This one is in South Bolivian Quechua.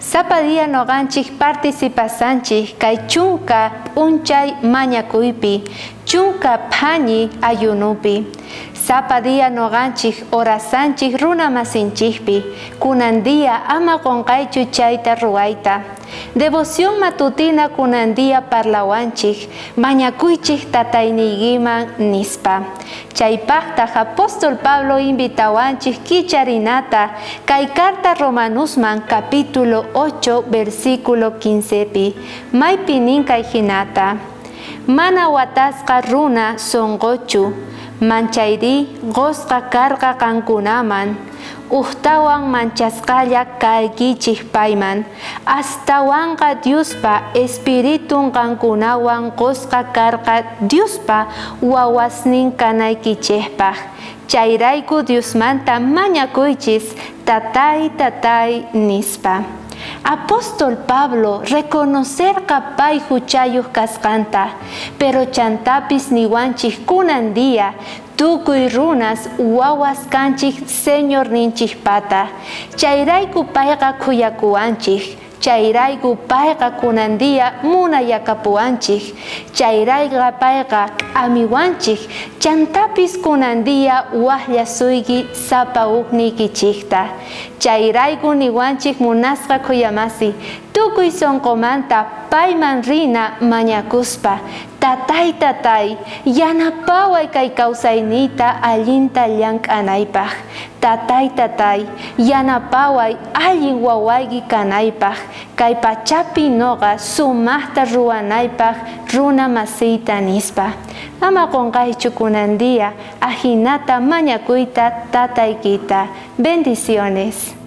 Sapa día noqanchej participasanchej kay chunka p'unchay mañakuypi, chunka phañi ayunupi. Sapa día noqanchej orasanchej runa masinchejpi, kunan día ama qonqaychu chayta ruwayta. Devoción matutina kunan día parlawanchej, mañakuychej tatayniykiman nispa. Chaypajtaj apóstol Pablo invitawanchej kicharinata kay carta Romanosman capítulo 8 versículo 15pi, maypi nin kay jinata. Mana watasqa runa sonqochu, manchayrí qosqa karqa qankunaman, ujtawan manchasqalla kaykichej payman, astawanqa Diospa Espiritun qankunawan qosqa karqa Diospa wawasnin kanaykichejpaj. Chayrayku Diosmanta mañakuychis tatay tatay nispa. Apóstol Pablo reconocerqa pay huchayuq kasqanta, pero chantapis niwanchik kunan día tukuy runas wawas kanchik Señorninchikpata. Chayrayku payqa khuyakuwanchik, chayrayku payqa kunan día munayakapuwanchik, chayrayqa payqa k'amiwanchik, chantapis kunan día waqllasuyki sapa ujniykichikta. Chayrayku niwanchik munasqa khuyamasi, tukuy sonqomanta payman rina mañakuspa, tatay tatay, yanapaway kay kawsayniyta allinta llank'anaypaj. Tatay tatay, yanapaway allin wawayki kanaypaj, kay pachapi noqa sumaqta ruwanaypaj runa masiyta nispa. Ama qonqaychu kunan día, ajinata mañakuyta tataykita. Bendiciones.